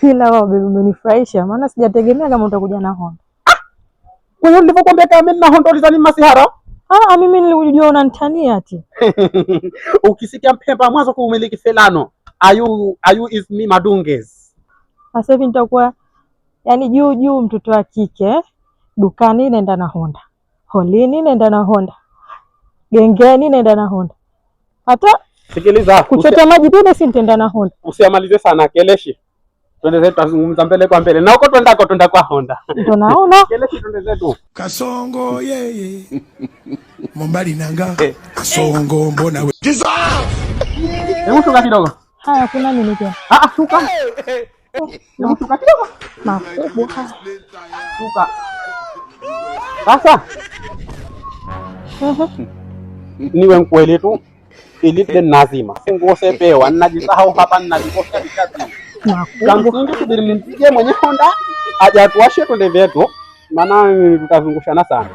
Ila wao baby, umenifurahisha maana sijategemea kama utakuja na Honda. Kwa hiyo nilivyokuambia kama mimi na Honda ulizani masihara? Ah, mimi nilijua unanitania ati. Ukisikia Mpemba mwanzo kuumiliki felano, ayu is me madunges. Sasa hivi nitakuwa yani juu juu, mtoto wa kike dukani naenda na Honda, holini naenda na Honda, gengeni naenda na Honda, hata Sikiliza, kuchota maji pia si nitaenda na Honda. Usiamalize sana keleshi. Twende zetu, tazungumza mbele kwa mbele. Na huko twendako, twenda kwa Honda. Ndio naona. Keleshi, twende zetu. Kasongo yeye Mombali nanga Kasongo mbona we Hebu shuka kidogo. Haya, kuna nini tena? Ah, ah, shuka. Hebu shuka kidogo. Makubwa haya. Shuka. Sasa niwe mkweli tu ilite nazima singosepewa najisahau hapa najikosa vikati Makubwa. Kamsingi subiri nimpige mwenye Honda aje atuwashe twende vyetu, maana tutazungushana sana.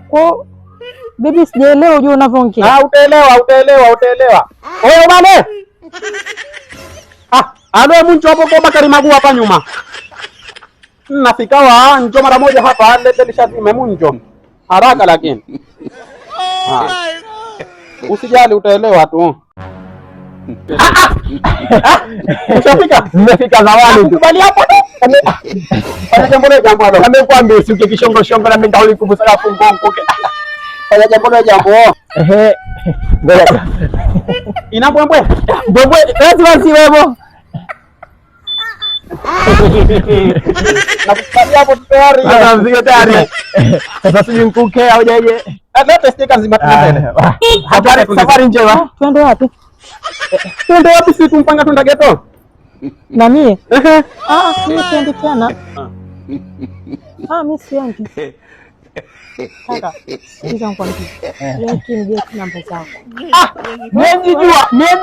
Kwa bibi, sijaelewa ujue unavyoongea. Ah, utaelewa, utaelewa, utaelewa. Oyo bale. Ah, aloe muncho hapo kwa Bakari Magu hapa nyuma. Nafika wa njo mara moja hapa lete lishazime munjo. Haraka lakini. Ah. Usijali, utaelewa tu. Ushafika? Nimefika zawadi tu. Kubali hapo tu. Fanya jambo leo jambo hilo. Amekwambia usiuke kishongo shongo na mimi ndauli kubusala fungo nkuke. Fanya jambo leo jambo. Ehe. Ngoja. Ina mbwembwe. Mbwembwe lazima ziwemo. Nakukalia hapo tayari. Sasa mzigo tayari. Sasa sijui nkuke au jeje. Lete sticker nzima tuende. Habari, safari njema. Twende wapi? Twende wapi si tumpanga twenda geto? Na mie? Ah, mimi siendi tena. Ah, mimi siendi. Kaka, sikiza nikwambie. Leo mgeti namba zako. Mimi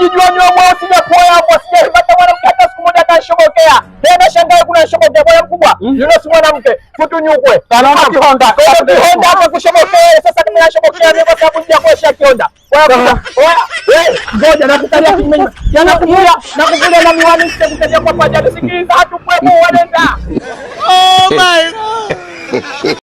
jua nywa mwa sijapoa hapo sijaipata mwanamke hata siku moja akashobokea. Tena shangae kuna shobokea bwana mkubwa. Yule si mwanamke, futunyukwe. Salama kihonda. Kihonda hapo kushobokea. Sasa mimi nashobokea mimi kwa sababu sijakuosha kihonda. Wewe ngoja nakukalia kinyume. Yana kuvulia na kuvulia na miwani sitakukalia kwa paja. Sikiliza hatukwepo wanaenda. Oh my